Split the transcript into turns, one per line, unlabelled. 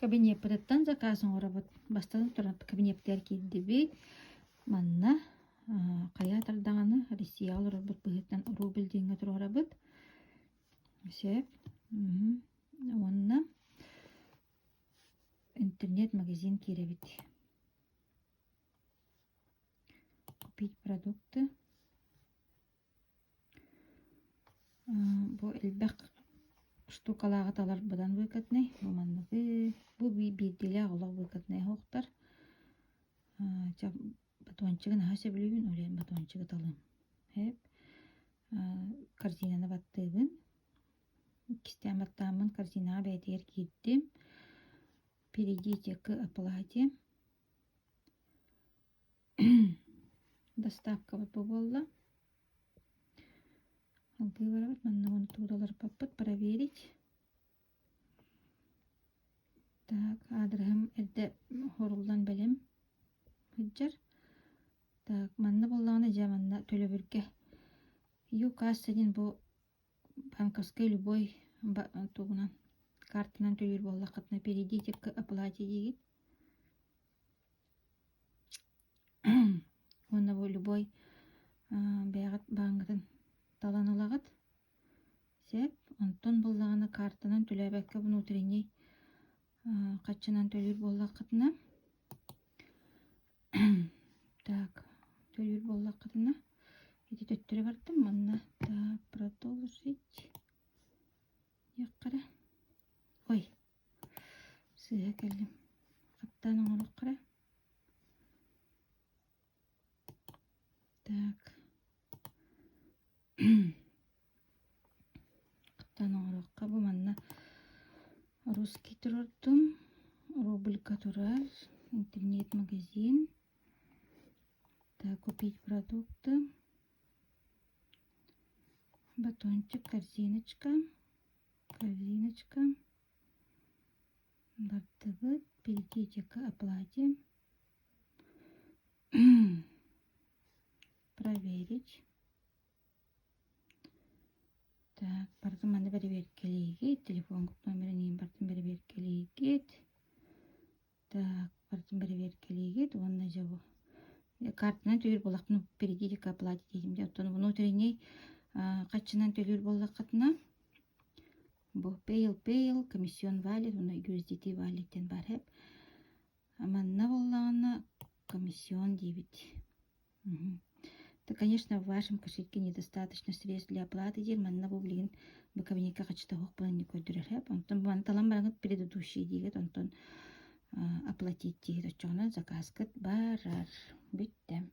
Кабинеппытыттан заказ оҥоробут. Бастатан туран кабинеттигэр киирдибит. Манна хайаатар даҕаны Россияҕа олорорбут быһыытынан рубль диэҥҥэ туруорабыт. Сөп. Уонна интернет-магазин киирэбит. Купить продукты. Бу элбэх штукалааҕы талар быдан выгоднай. Бу манныгы бу биирдиилээх олох выгоднай оһохтор. Батончигы наһаа сөбүлүүбүн, ол иһин батончигы талыам. Эп корзинаны баттыыбын. Иккистээн баттааммын корзинаҕа бэйэтигэр киирдим. Перейдите к оплате. Доставкабыт бу буолла. Алгыы барабыт, манна уонна тугу да уларыппаппыт, проверить. Так, аадырыһым эрдэ хоруллан бэлэм сылдьар. Так, манна буоллаҕына дьэ манна төлөбүргэ ЮКасса диэн бу банковскай любой тугунан картанан төлүүр буоллаххытына перейдите к оплате диигит. Уонна бу любой бэйэҕит бааҥҥытын талан ылаҕыт. Сөп. Онтон буоллаҕына картанан төлөөбөккө внутренний хаччынан төлүүр буоллаххытына так төлүүр буоллаххытына ити төттөрү бардым манна так продолжить диэххэ эрэ ой сыыһа кэллим хаттаан оҥоруохха эрэ так хаттаан оҥоруохха бу манна русский туруордум рублька турар интернет-магазин так купить продукты батончик корзиночка корзиночка бардыбыт перейдите к оплате проверить так бардым маны бэрэбиэркэлиигит телефоҥҥут номерын иһин бардым бэрэбиэркэлиигит так бардым бэрэбиэркэлиигит уонна дьэ бу картанан төлүүр буоллахпына перейдите к оплате диэтим дьэ оттон внутренний хаччынан төлүүр буоллаххытына бу paypal paypal комиссион валет уонна USDT валет диэн баар эбит Манна буоллаҕына комиссион диибит. Да, конечно, в вашем кошельке недостаточно средств для оплаты диир. Манна бу билигин бу кабинекка хаччыта суох буолан көрдөрөр эп. Онтон бу талан бараҥыт предыдущий диигит, онтон оплатить диигит. Оччоҕуна заказкыт барар. Бүттэ.